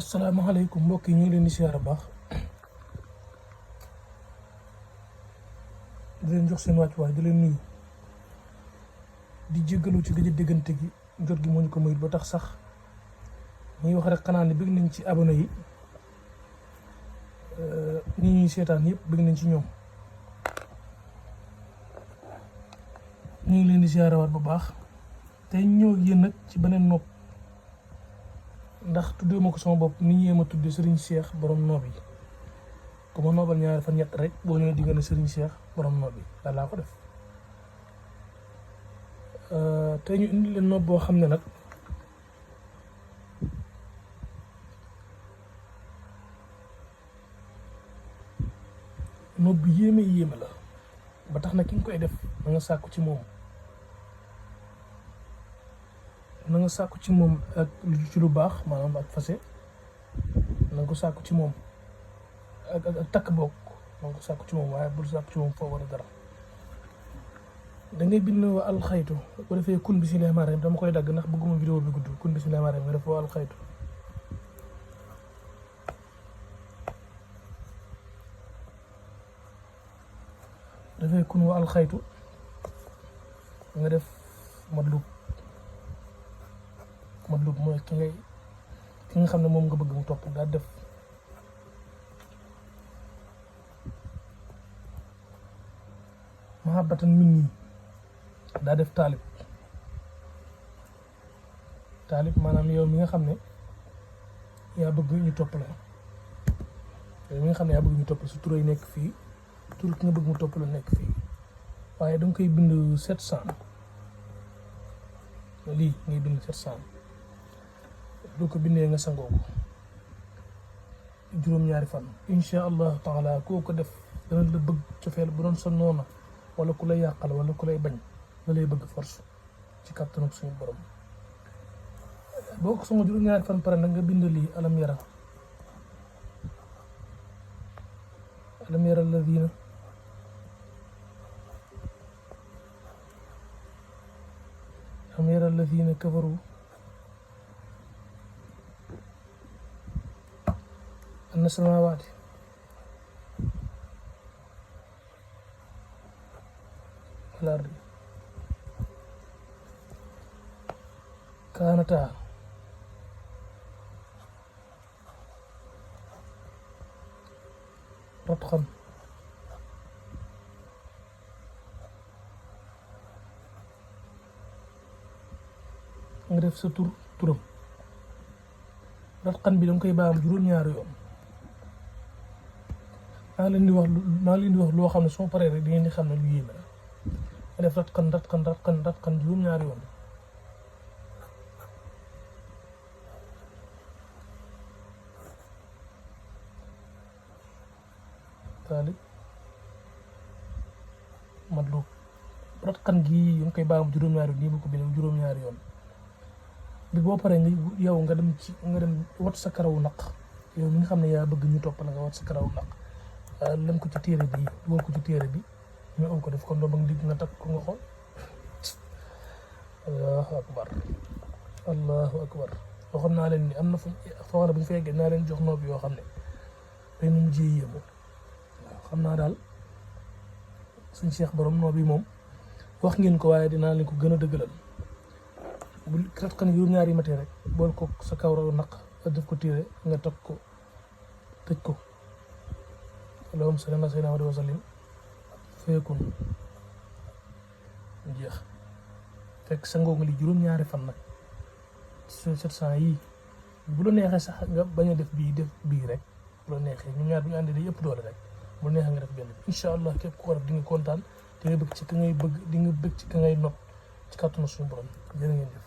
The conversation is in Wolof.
asalaamaaleykum mbokk yi ñu ngi leen di siyaar baax di leen jox seen wàccuwaay di leen nuyu di jéggalu ci gëj a déggante gi jot gi moo ñu ko mayut ba tax sax ñuy wax rek xanaa ne bëgg nañ ci abonné yi ñi ñuy seetaan yëpp bëgg nañ ci ñoom ñu ngi leen di siyaarawaat bu baax tey ñëw yéen nag ci beneen nopp ndax tuddee ma ko sama bopp ni ñee ma tuddee Serigne Cheikh borom noob yi ku ma noobal ñaari fan ñett rek boo ñëwee di nga ne Serigne Cheikh borom noob yi daal laa ko def tey ñu indi leen noob boo xam ne nag noob bi yéeme la ba tax na ki nga koy def na nga sàkku ci moom ak ci lu baax maanaam ak fase na nga ko sàkku ci moom ak takk bokk na nga ko sàkku ci moom waaye bul sàkku ci moom foo war a dara da ngay bind wa alxaytu bu defee kun bismillaahi rahmaani rahiim dama koy dagg ndax bëgguma vidéo bi gudd kun bismillaahi rahmaani rahiim nga def wa alxaytu dafay kun wa alxaytu nga def madlub mooy ki nga xam ne moom nga bëgg mu topp daa def mahabbatan minni daa def taalib maanaam yow mi nga xam ne yaa bëgg ñu topp la su tur yi nekk fii tur ki nga bëgg mu topp la nekk fii waaye danga koy bind 700 lii ngay bind 700 doo ko bindee nga sangoo ko juróom-ñaari fan insha allahu taala koo ko def dana la bëgg cofeel bu doon sa noona wala ku lay yàqal wala ku lay bañ la lay bëgg force ci kàttanu suñu borom boo ko sangoo juróom-ñaari fan pare nag nga bind lii alam yara alladina kafaru anna samaawaati wal ardi kaanataa ratqan nga def sa turam ratqan bi danga koy baam juróom-ñaari yoon maa ngi leen di wax loo xam ne soo paree rek di ngeen di xam ne lu yéeme la nga def ratqan juróom-ñaari yoon taalib madlub ratqan gii yu ngi koy baam juróom-ñaari yoon nii bu ko bindee juróom-ñaari yoon bi boo paree nga dem wat sa karawu naq yow mi nga xam ne yaa bëgg ñu topp la nga wat sa karawu naq lem ko ci téere bi dugal ko ci téere bi ñu am ko def kon doo ba ndig nga takk ko nga xool allahu akbar waxoon naa leen ni am na foo xam ne bu ñu fa yeggee naa leen jox noob yoo xam ne day nu mujjee yéemu waaw xam naa daal suñ Cheikh borom noob yi moom wax ngeen ko waaye dinaa leen ko gën a dëggalal bu ratqan juróom-ñaari yi matee rek bool ko sa kawraw naq def ko téere nga takk ko tëj ko allahumma salli ala sayyidina Muhammad wa sallim feekun jeex fekk sangoo nga li juróom-ñaari fan nag 700 yii bu la neexee sax nga bañ a def bii rek bu la neexee ñu ñaar bu ñu àndee day ëpp doole rek bu la neexee nga def benn bi incha allah képp ku ko def di nga kontaan di nga bëgg ci ka ngay bëgg di nga bëgg ci ka ngay nopp ci kàttanu suñu borom jërë ngeen def